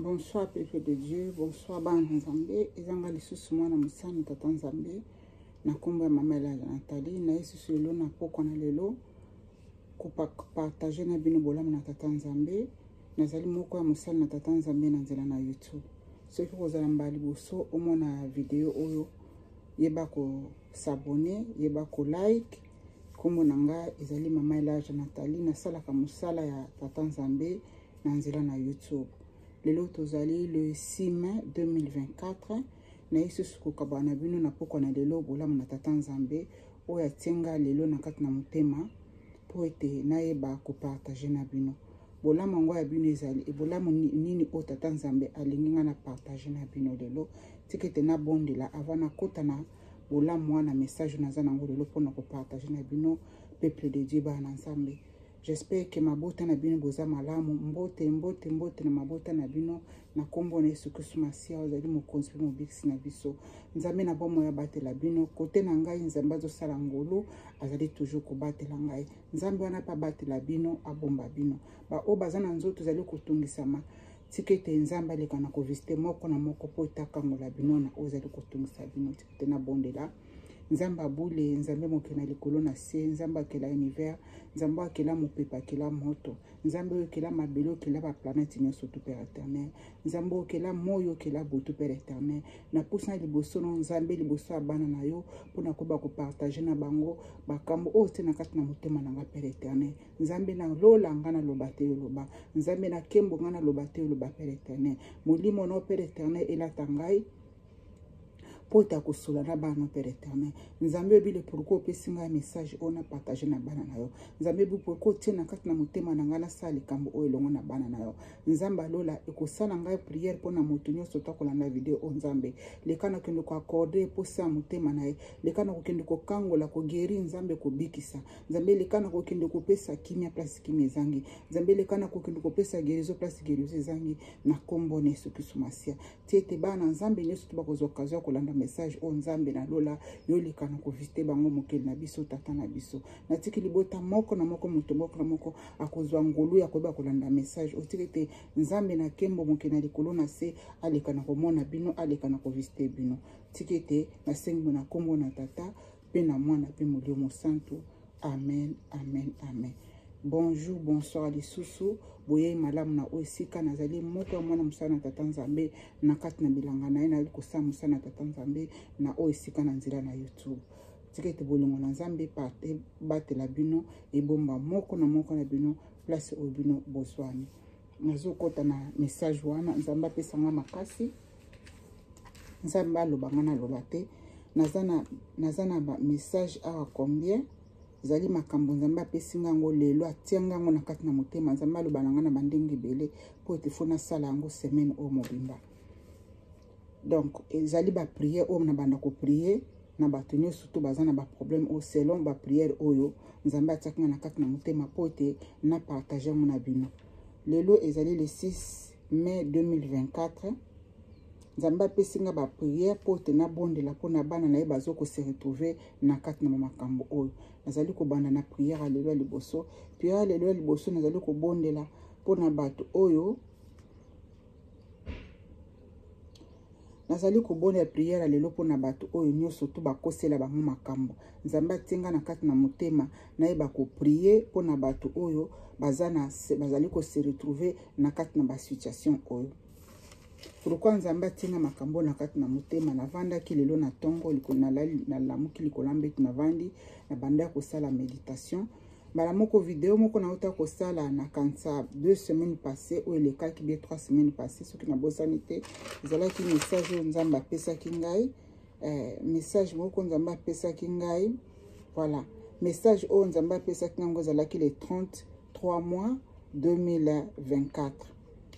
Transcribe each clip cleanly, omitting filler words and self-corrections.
Bonsoir peuple de Dieu, bonsoir bana Nzambe, ezanga lisusu mwana mosani tata Nzambe na kombo ya mama Elaja Nathalie na yesusu lelo na pokwa na lelo kopartage na bino bolamu na tata Nzambe. Nazali moko ya mosali na tata Nzambe na nzela na YouTube. Soki kozala mbala liboso omona video oyo, yeba ko s'abonner, yeba ko like. Kombo na nga ezali mama Elaja Nathalie, nasalaka mosala ya tata Nzambe na nzela na YouTube. Lelo tozali le 6 mai 2024 na yesusu kokabana na bino na pokwa na lelo bolamu na tata Nzambe oyo atie nga lelo na kati na motema mpo ete nayeba kopartage na bino bolamu yango ya bino ezali bolamu nini oyo tata Nzambe alingi nga na partage na bino lelo. Tika ete nabondela avant nakota na bolamu wana message naza nango lelo mpona kopartage na bino peuple de Dieu, bana na Nzambe. J'espère que mabota na bino boza malamu. Mbote, mbote, mbote na mabota na bino na kombo na Yesu Kristo Masiya ozali mokonzi mpe mobikisi na biso. Nzambe na bomoi abatela bino. Kote na ngai Nzambe azosala ngolu, azali toujours kobatela ngai. Nzambe wana mpe abatela bino, abomba bino. Ba oyo baza na nzoto ezali kotungisama, tika ete Nzambe aleka na kovisite moko na moko mpo ete akangola bino na oyo ezali kotungisa bino. Tika ete nabondela. Nzambe abule, Nzambe mokeli na likolo na se, Nzambe akela univers, Nzambe akela mopepe, akela moto, Nzambe oyo okela mabele, okela ba planète nyonso tout Père éternel, Nzambe oyo okela moi, okela butu Père éternel. Napusa liboso no Nzambe, liboso ya bana na yo mpona koyeba kopartage na bango makambo oyo te na kati na motema na nga Père éternel. Nzambe na lola nga naloba te oloba, Nzambe na nkembo nga naloba te oloba Père éternel. Molimo na yo Père éternel elata ngai mpo ete akosola na bana Père éternel. Nzambe oyebi le pourquoi opesi ngai message oyo na partage na bana na yo. Nzambe oyebi pourquoi otie na kati na motema na ngai nasala likambo oyo elongo na bana na yo. Nzambe alola ekosala ngai prière mpo na moto nyonso to akolanda video oyo. Nzambe leka na kokende koaccorde mposa ya motema na ye, leka na kokende kokangola, koguérir, Nzambe kobikisa, Nzambe leka na kokende kopesa kimia place kimia ezangi, Nzambe leka na kokende kopesa guérison place guérison ezangi, na kombo na Yesu Kristo Masiya. Ti ete bana Nzambe nyonso to bakozwa occasion ya kolanda message oyo, Nzambe na lola yoleka na kovisite bango, mokeli na biso, tata na biso. Natiki libota moko na moko, moto moko na moko akozwa ngolu ya koyeba kolanda message oyo. Tika ete Nzambe na nkembo, mokeli na likolo na se, aleka na komona bino, aleka na kovisite bino. Tika ete nasengi na kombo na Tata mpe na Mwana mpe Molimo Mosantu. Amen, amen, amen. Bonjour, bonsoir lisusu. Boyei malamu na oyo esika nazali moko ya mwana mosala na Tata Nzambe na kati na bilanga na ye, nazali kosala mosala na Tata Nzambe na oyo esika na nzela na YouTube. Tika ete bolingo na Nzambe ebatela bino, ebomba moko na moko na bino place oyo bino bozwami. Nazokota na message wana, Nzambe apesa nga makasi, Nzambe aloba nga naloba te. Naza na ba message awa combien ezali makambo Nzambe apesi nga yango lelo, atia nga yango na kati na motema. Nzambe aloba na nga na bandenge ebele mpo ete fo nasala yango semaine oyo mobimba. Donc ezali ba prière oyo na banda ko prier na bato nyonso to baza na ba problème oyo selon ba prière oyo Nzambe atiaki nga na kati na motema mpo ete na partage yango na bino. Lelo ezali le 6 mai 2024. Nzambe apesi nga ba prière mpo ete nabondela mpo na bana na ye bazo ko se retrouver na kati na makambo oyo. Nazali kobanda na prière ya lelo ya liboso. Prière ya lelo ya liboso nazali kobondela mpo na bato oyo nazali kobondela prière ya lelo mpo na bato oyo nyonso to bakosela bango makambo. Nzambe atie nga na kati na motema nayeba koprie mpo na bato oyo bazali ko se retrouver na kati na ba situation oyo. Pourquoi Nzambe atie nga makambo na kati na motema? Navandaki lelo na tongo, nalamuki likolo ya mbeto, navandi, nabandaki kosala méditation. Mbala moko video moko nauta kosala na kanisa 2 semaines passées oyo elekaki, bien 3 semaines passées soki nabosani te, ezalaki message oyo Nzambe apesaki ngai, message moko Nzambe apesaki ngai. Voilà, message oyo Nzambe apesaki ngai ezalaki le 33 mois 2024.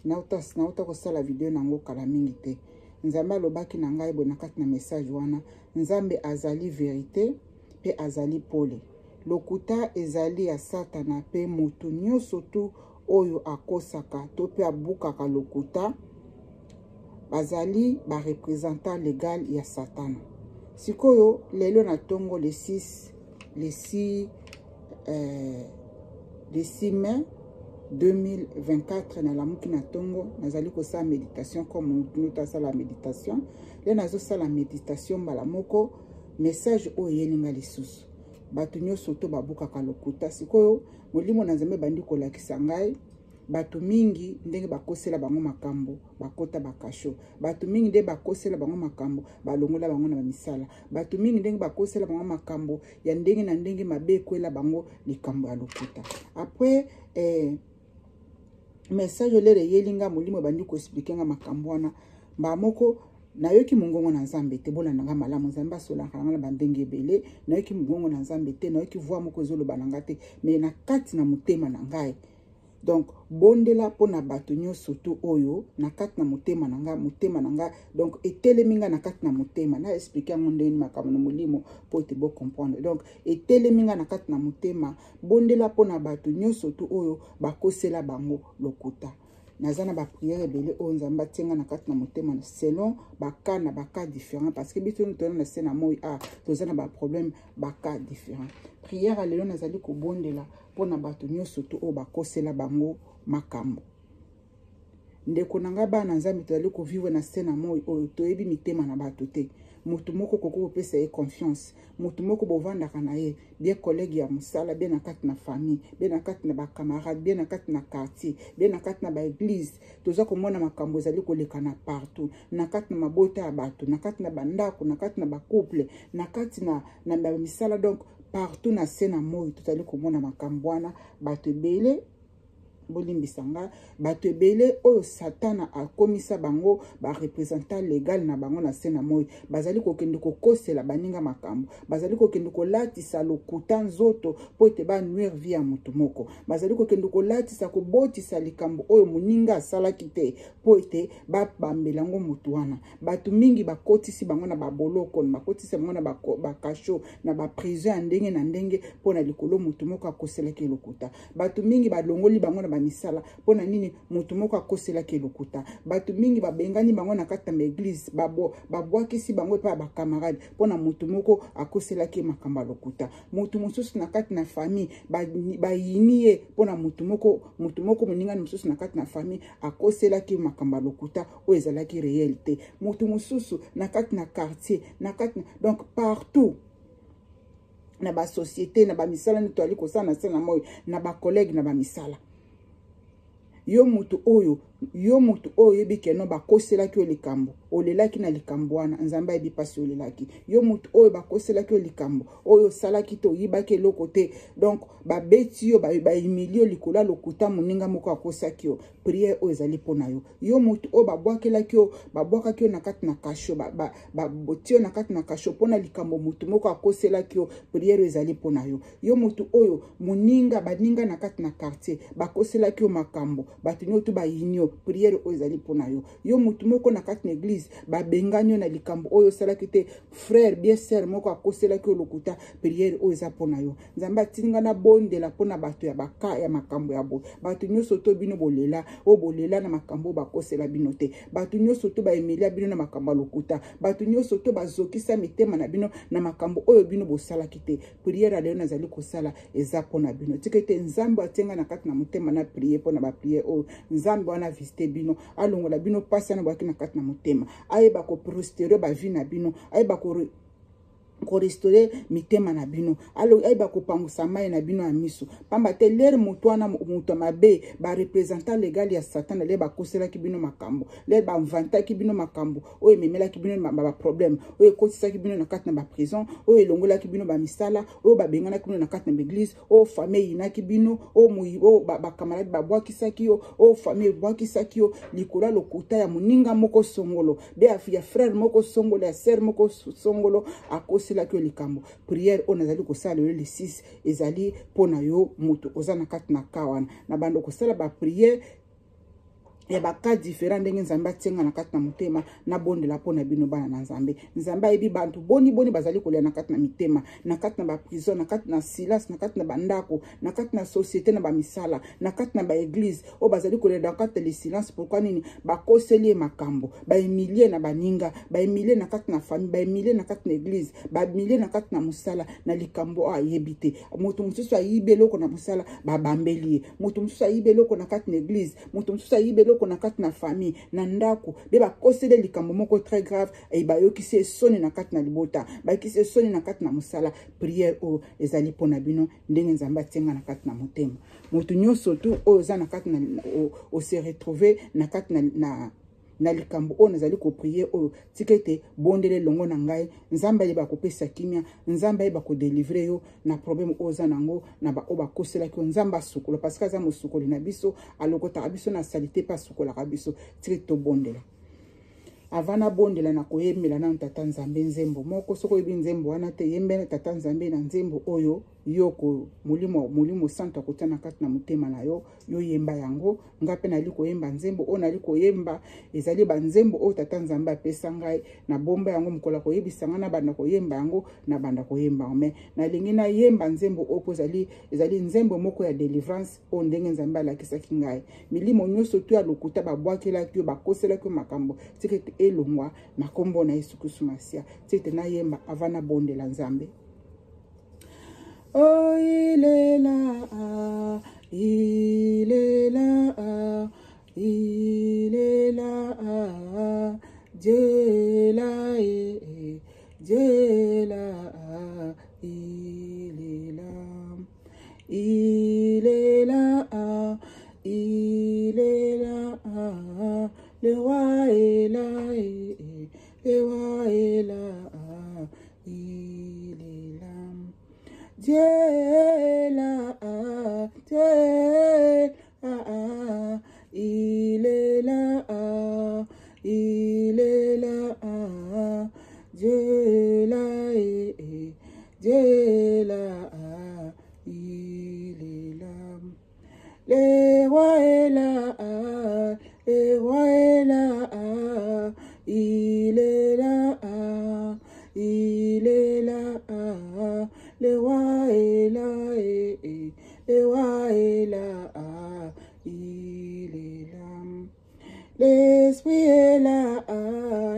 Nauta kosala video nango kala mingi te. Nzambe alobaki na ngai boye na kati na message wana: Nzambe azali vérité mpe azali pole. Lokuta ezali ya Satana mpe moto nyonso tu oyo akosaka to mpe abukaka lokuta bazali ba représentant légal ya Satana. Sikoyo lelo na tongo le 6 le 6 le 6 mai 2024, nalamuki na ntongo, nazali kosala méditation comme motu nyonso asala méditation. Nde nazosala méditation, mbala moko message oyo eyeli nga lisusu: bato nyonso to babukaka lokuta. Sikoyo molimo na Nzambe ebandi kolakisa ngai bato mingi ndenge bakosela bango makambo, bakota bakasho. Bato mingi nde bakosela bango makambo, balongola bango na bamisala. Bato mingi ndenge bakosela bango makambo ya ndenge na ndenge, mabe ekwela bango, likambo ya lokuta. Après message lere eyeli nga, molimo ebandi koexpliquer nga makambo wana. Mbala moko nayoki mongongo na Nzambe te. Bolanda nga malamu, Nzambe asolaka nga na bandenge ebele. Nayoki mongongo na Nzambe te, nayoki voix moko ezoloba na nga te, mais na kati na motema na ngai. Donc bondela mpona bato nyonso to oyo na kati na motema na nga, motema na nga donc etelemi nga na kati na motema. Na expliquer yango ndenge makambo na molimo mpo ete bocomprendre. Donc etelemi nga na kati na motema: bondela mpona bato nyonso to oyo bakosela bango lokuta. Naza na baprière ebele oyo Nzambe atienga na kati na motema selon bacas na bacas différent, parce que biso toza na se na moi a toza na baproblème, bacas différent. Prière ya lelo, nazali kobondela mpona bato nyonso to oyo bakosela bango makambo. Ndeko na ngai, bana Nzambe, tozali kovivre na se na moi oyo, toyebi mitema na bato te. Motu moko koki kopesa ye confiance, motu moko bovandaka na ye bien, collègue ya mosala, bien na kati na famille, bien na kati na bacamarade, bien na kati na quartier, bien na kati na baéglise. Toza komona makambo ezali koleka na partout, na kati na mabota ya bato, na kati na bandako, na kati na bacouple, na kati na bamisala. Donc partout na se na moi tozali komona makambo wana. Bato ebele, bolimbisa nga, bato ebele oyo Satana akomisa bango bareprésentant légal na bango na se na moi, bazali kokende kokosela baninga makambo, bazali kokende kolatisa lokuta nzoto mpo ete banuire vie ya motu moko, bazali kokende kolatisa, kobotisa likambo oyo moninga asalaki te mpo ete babambela yango motu wana. Bato mingi bakotisi bango na baboloko, bakotisi bango na bakasho, na baprison ya ndenge na ndenge mpo na likolo motu moko akoselaki lokuta. Bato mingi balongoli bango na bamisala. Mpo na nini? Motu moko akoselaki lokuta. Bato mingi babengani bango na kati ya baéglise, babwakisi bango epai ya bacamarade mpo na motu moko akoselaki makambo ya lokuta. Motu mosusu na kati na famille bayini ye mpo na motu moko, moningani mosusu na kati na famille akoselaki makambo ya lokuta oyo ezalaki réel te. Motu mosusu na kati na quartier, na kati na, donc partout na basociété, na bamisala nde toali kosala na se na moi, na bacollègue, na bamisala. Yo motu oyo oyebi que non, bakoselaki yo likambo, olelaki na likambo wana, Nzambe ayebi mpasi olelaki. Yo motu oyo bakoselaki yo likambo oyo osalaki te, oyibaki eloko te, donc babeti yo, bahumilie yo likolo ya lokuta moninga moko akosaki yo, prière oyo ezali mpo na yo. Yo motu oyo babwakelaki yo, babwakaki yo na kati na kasho, batie yo na kati na kasho mpona likambo motu moko akoselaki yo, prière oyo ezali mpo na yo. Yo motu oyo moninga, baninga na kati na quartier bakoselaki yo makambo, bato nyonso bayini yo, prière oyo ezali mpo na yo. Yo motu moko na kati na église babengani yo na likambo oyo osalaki te, frère bien sœur moko akoselaki yo lokuta, prière oyo eza mpo na yo. Nzambe atindi nga nabondela mpona bato ya bacas ya makambo ya boye. Bato nyonso to bino bolela, oyo bolela na makambo oyo bakosela bino te, bato nyonso to bahumilia bino na makambo ya lokuta, bato nyonso to bazokisa mitema na bino na makambo oyo bino bosalaki te, prière ya lelo nazali kosala eza mpona bino. Tika ete Nzambe atienga na kati na motema na prier mpona baprière oyo, Nzambe wana visite bino, alongola bino mpasi wana boyaki na kati na motema, ayeba korestaurer bavie na bino, ayeba korestaurer mitema na bino, ayeba kopangusa mai na bino ya miso. Pamba te lere moto wana, moto ya mabe, bareprésentant légal ya Satan, lere bakoselaki bino makambo, lere bainventaki bino makambo oyo ememelaki bino baproblème, oyo ekotisaki bino na kati na baprison, oyo elongolaki bino bamisala, oyo babenganaki bino na kati na baéglise, oyo famille eyinaki bino, oyo bakamarade babwakisaki yo, oyo famille ebwakisaki yo likolo ya lokuta ya moninga moko songolo, be ya frère moko songolo, ya sœur moko songolo akoselaki yo likambo, prière oyo nazali kosala lelo le 6 ezali mpo na yo moto oza na kati na cas wana. Na bando kosala baprière Ya baka différent, ndenge Nzambe atienga na kati na motema, nabondela mpo na bino, bana na Nzambe. Nzambe ayebi bantu boni boni bazali kolia na kati na mitema, na kati na baprison, na kati na silence, na kati na bandako, na kati na société, na bamisala, na kati na baeglise, oyo bazali kolia na kati ya le silence. Pourquoi? Nini bakoseli ye makambo, bahumilie na baninga, bahumilie na kati na famille, bahumilie na kati na église, bahumilie na kati na mosala, na likambo oyo ayebi te. Moto mosusu ayibi eloko na mosala, babambeli ye. Moto mosusu ayibi eloko na kati na église. Moto mosusu ayibi eloko na kati na famille, na ndako, mpe bakoseli likambo moko très grave e bayokisi esoni na kati na libota, bayokisi esoni na kati na mosala. Prière oyo ezali mpo na bino, ndenge Nzambe atienga na kati na motema. Moto nyonso tu oyo oza na kati na ose retrouve na kati na likambo oyo nazali koprier oyo, tika ete bondela elongo na ngai. Nzambe ayeba kopesa kimia, Nzambe ayeba kodélivrer yo na problème oyo oza nango, na baoyo bakoselaki yo. Nzambe asukola, parce que aza mosukoli na biso, alokotaka biso na saleté mpe asukolaka biso. Tika ete tobondela. Avant nabondela, na koyembela nano Tata Nzambe nzembo moko. Soki oyebi nzembo wana te, yembela Tata Nzambe na nzembo oyo yo ko Molimo Santo akotia na kati na motema na yo. Yo yemba yango. Nga mpe nali koyemba nzembo oyo nali koyemba. Ezali banzembo oyo Tata Nzambe apesa ngai, nabomba yango. Mokolo akoyebisa ngai nabanda koyemba yango, nabanda koyemba yango. Mais nalingi nayemba nzembo oyo mpo ezali nzembo moko ya délivrance, oyo ndenge Nzambe alakisaki ngai. Milimo nyonso to ya lokuta babwakelaki yo, bakoselaki yo makambo, tika ete elongwa na nkombo na Yesu Kristu Masiya. Tika ete nayemba avant nabondela Nzambe. Oh, il est là, il est là, il est là, Dieu est là, Dieu est là, il est là, il est là, il est là, le roi est là, le roi est là, il est là. Dieu est là, Dieu est là, il est là, il est là, Dieu est là, Dieu est là, il est là. Le roi est là, le roi est là, il est là, il est là, le roi est là, le roi est là, il est là. L'esprit est là,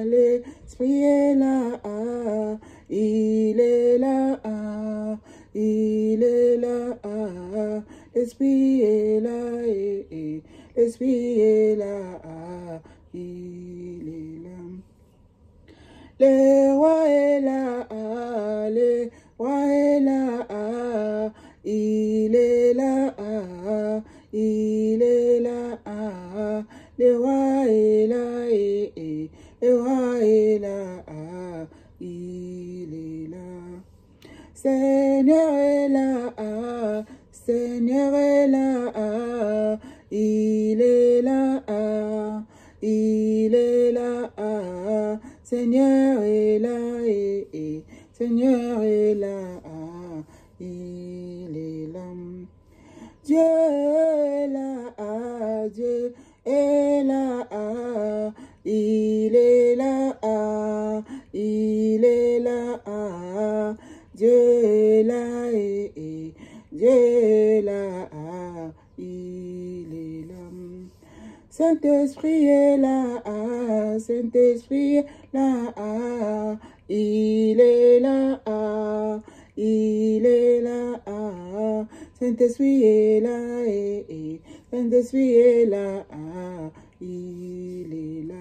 l'esprit est là, il est là, il est là, l'esprit est là, l'esprit est là, il est là. Le roi est là, le roi est là, il est là, il est là, le roi est là, le roi est là, il est là. Seigneur est là, Seigneur est là, il est là, il est là, Seigneur est là, Seigneur est là, il est là. Dieu est là, Dieu est là, il est là, il est là, Dieu est là, Dieu est là, il est là. Saint-Esprit est là, Saint-Esprit est là, il est là, il est là, Saint-Esprit est là, Saint-Esprit est là, il est là.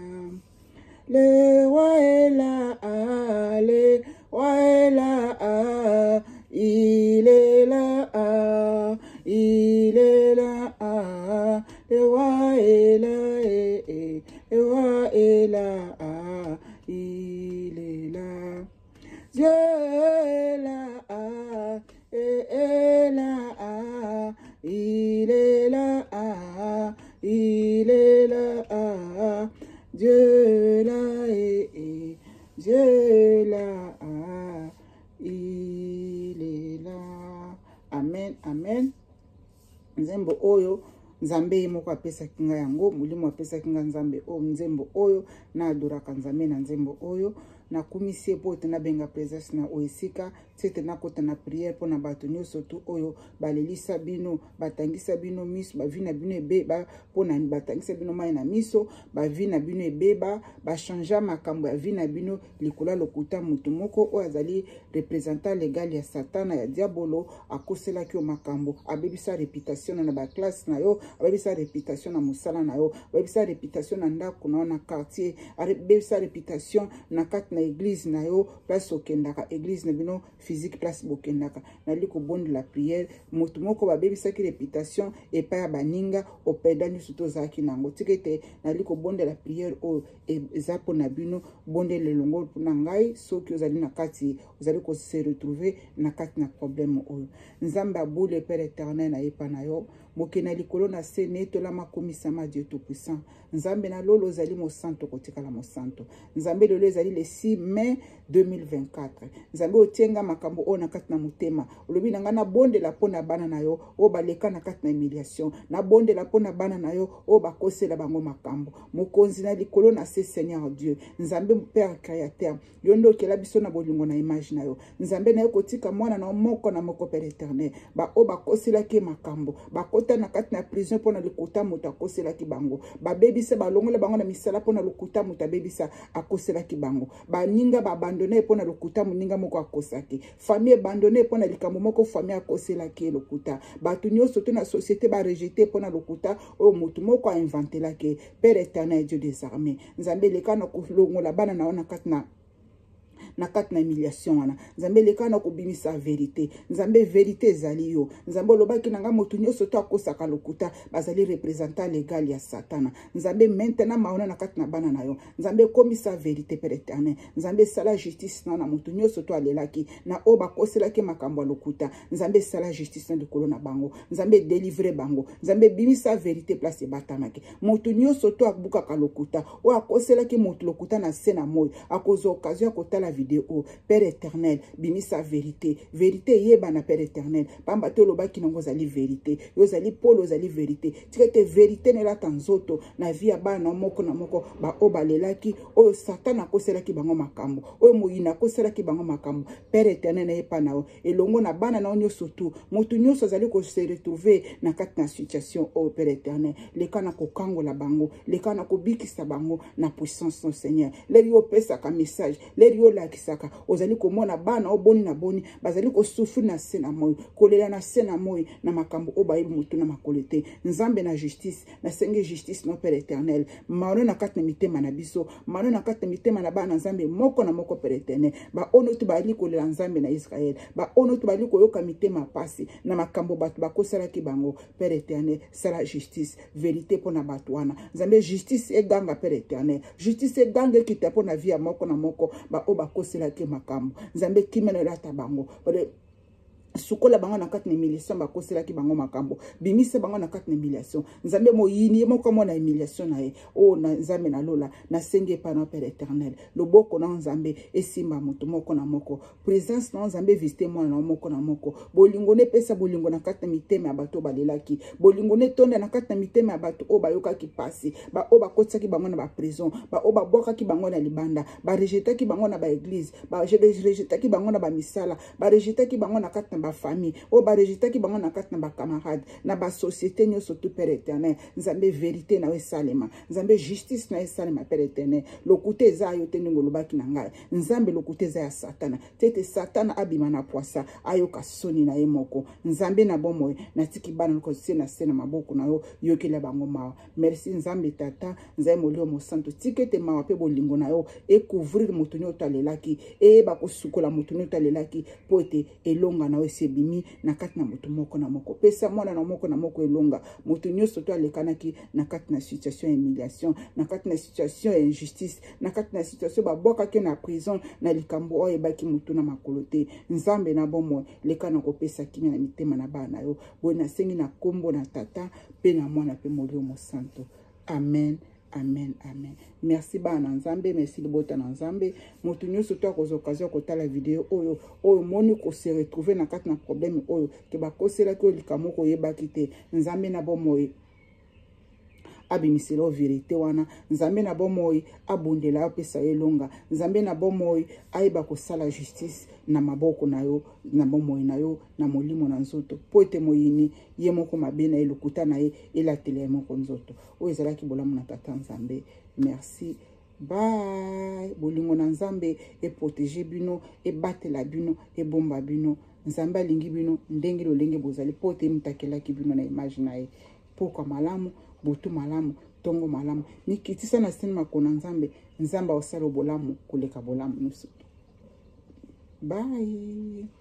Le roi est là, le roi est là, il est là, il est là, le roi est là, le roi est là, il est là. Dieu est là, est là, il est là, il est là, Dieu est là, Dieu est là, il est là. Amen, amen. Nzembo oyo Nzambe ye moko apesaki ngai yango, Molimo apesaki ngai Nzambe oyo, nzembo oyo, na adoraka Nzambe na nzembo oyo. Nakumisi ye mpo ete nabenga presence na oyo esika, ti ete nakota na prière mpo na bato nyonso tu oyo balelisa bino, batangisa bino miso, bavi na bino ebeba, mpo na batangisa bino mai na miso, bavi na bino ebeba, bachangea makambo ya vi na bino likolo ya lokuta. Moto moko oyo azali représentant legal ya Satana, ya diabolo, akoselaki yo makambo, abebisa réputation na baklasse na yo, abebisa réputation na mosala na yo, abebisa réputation na ndako na yo, na quartier, abebisa réputation na kati na église na yo, place okendaka, église na bino physique, place bokendaka. Nali kobondela prière, moto moko babebisaki réputation epai ya baninga, opeda nyonso tozalaki nango. Tika ete nali kobondela prière oyo eza mpo na bino, bondela elongo na ngai soki ozali na kati, ozali kose retrouver na kati na problème oyo. Nzambe abule, Père éternel, nayepa na yo, mokili na likolo na se netolama, komisama, Dieu tout puissant. Nzambe na lolo, ozali mosanto, kotikala mosanto. Nzambe, lelo ezali le 6 mai 2024. Nzambe, otienga makambo oyo na kati na motema, olobi na ngai nabondela mpo na bana na yo oyo baleka na kati na humiliation, nabondela mpo na bana na yo oyo bakosela bango makambo. Mokonzi na likolo na se, Seigneur Dieu, Nzambe Père créateur, yo nde okela biso na bolingo na image na yo. Nzambe na yo, kotika mwana na yo moko na moko, Père éternel, baoyo bakoselaki ye makambo, bakota na kati na prison mpo na lokuta moto akoselaki bango, babebisa, balongola bango na misala mpo na lokuta moto abebisa akoselaki bango, baninga baabandonner ye mpo na lokuta moninga moko akosaki, famille abandonner mpo na likambo moko famille akoselaki ye lokuta, bato nyonso to na société barejeter mpo na lokuta oyo motu moko ainventelaki ye. Père éternel, Dieu des armées, Nzambe, eleka na kolongola bana na yo na kati na humiliation wana. Nzambe, eleka na kobimisa vérité. Nzambe, vérité ezali yo. Nzambe, olobaki na ngai moto nyonso to akosaka lokuta bazali représentant légal ya Satana. Nzambe, maintenant maona na kati na bana na yo. Nzambe, ekomisa vérité. Père éternel, Nzambe, esala justice na moto nyonso to alelaki na oyo bakoselaki makambo ya lokuta. Nzambe, esala justice na likolo na bango. Nzambe, délivre bango. Nzambe, ebimisa vérité place ebatamaki. Moto nyonso to abukaka lokuta, oyo akoselaki moto lokuta na se na moi, akozwa occasion ya kotala video oyo. Père éternel, bimisa vérité, vérité eyebana. Père éternel, pamba te olobaki nango, ozali vérité, yo ozali polo, ozali vérité. Tika ete vérité nelata nzoto na vie ya bana moko na moko, baoyo balelaki, oyo Satan akoselaki bango makambo, oyo moyini akoselaki bango makambo. Père éternel, nayepa na yo elongo na bana na yo nyonso tu, moto nyonso azali kose retrouver na kati na situation oyo. Père éternel, leka na kokangola bango, leka na kobikisa bango na puissance no Seigneur. Leri yo opesaka message, leri yo olakisaka, ozali komona bana oyo boni na boni bazali kosouffrir na se na moi, kolela na se na moi na makambo oyo bayebi motu na makolo te. Nzambe na justice, nasengi justice no, Père éternel, mano na kati na mitema na biso, mano na kati na mitema na bana Nzambe moko na moko. Père éternel, baoyo to bazali kolela, Nzambe na Israele, baoyo to bazali koyoka mitema pasi na makambo bato bakosalaki bango, Père éternel, sala justice, vérité mpo na bato wana. Nzambe, justice eganga. Père éternel, justice eganga, ekita mpo na vie ya moko na moko, baoyo bakoselaki makambo. Nzambe, kimia na elata bango, sukola bango na kati na humiliation bakoselaki bango makambo, bimisa bango na kati na humiliation. Nzambe, moyini ye moko amona humiliation na ye oyo. Na Nzambe na lola, nasengi epai na Père éternel, loboko na Nzambe esimba moto moko na moko, présence na Nzambe visite mwana na moko na moko, bolingo na epesa bolingo na kati na mitema ya bato oyo balelaki, bolingo na etonda na kati na mitema ya bato oyo bayokaki pasi, baoyo bakotisaki bango na baprison, baoyo babwakaki bango na libanda, barejetaki bango na baéglise, barejetaki bango na bamisala, barejetaki bango na kati na bafamille, oyo barejetaki bango na kati na bacamarade, na basociété nyonso tu. Père éternel, Nzambe, vérité na yo esalema. Nzambe, justice na yo esalema. Père éternel, lokuta eza yo te, ndenge olobaki na ngai. Nzambe, lokuta eza ya Satana te, ete Satana abima na pwasa, ayoka soni na ye moko. Nzambe na bomoi, natiki bana se na se na maboko na yo, yokela bango mawa. Merci, Nzambe Tata, Nzambe Molimo Mosantu. Tika ete mawa mpe bolingo na yo ekouvrir moto nyonso alelaki, eyeba kosukola moto nyonso alelaki, mpo ete elonga na yo esi ebimi na kati na moto moko na moko. Pesa mwana na moko na moko elonga. Moto nyonso to alekanaki na kati na situation ya humiliation, na kati na situation ya injustice, na kati na situation babwakaki na prison na likambo oyo eyebaki motu na makolo te, Nzambe na bomoi, leka na kopesa kimia na mitema na bana na yo. Boye nasengi na nkombo na Tata mpe na Mwana mpe Molimo Mosantu. Amen, amen, amen. Merci, bana na Nzambe. Merci, libota na Nzambe. Moto nyonso to akozwa occasion ya kotala video oyo, oyo omoni kose retrouver na kati na problème oyo ke bakoselaki oyo likambo moko oyebaki te, Nzambe na bomoi. abimisela yo verite wana. Nzambe na bomoi abundela yo, apesa yo elonga. Nzambe na bomoi ayeba kosala justice na maboko na yo, na bomoi na yo, na molimo, na nzoto, mpo ete moyini ye moko mabe na ye, lokuta na ye elatela ye moko nzoto. Oyo ezalaki bolamu na Tata Nzambe. Merci, bye. Bolingo na Nzambe eprotege bino, ebatela bino, ebomba bino. Nzambe alingi bino ndenge lolenge bozali, mpo ete moto akelaki bino na image na ye. Pokwa malamu, butu malamu, ntongo malamu. Mikitisa na sini makona Nzambe. Nzambe aosala bolamu koleka bolamu nyonso. Bye.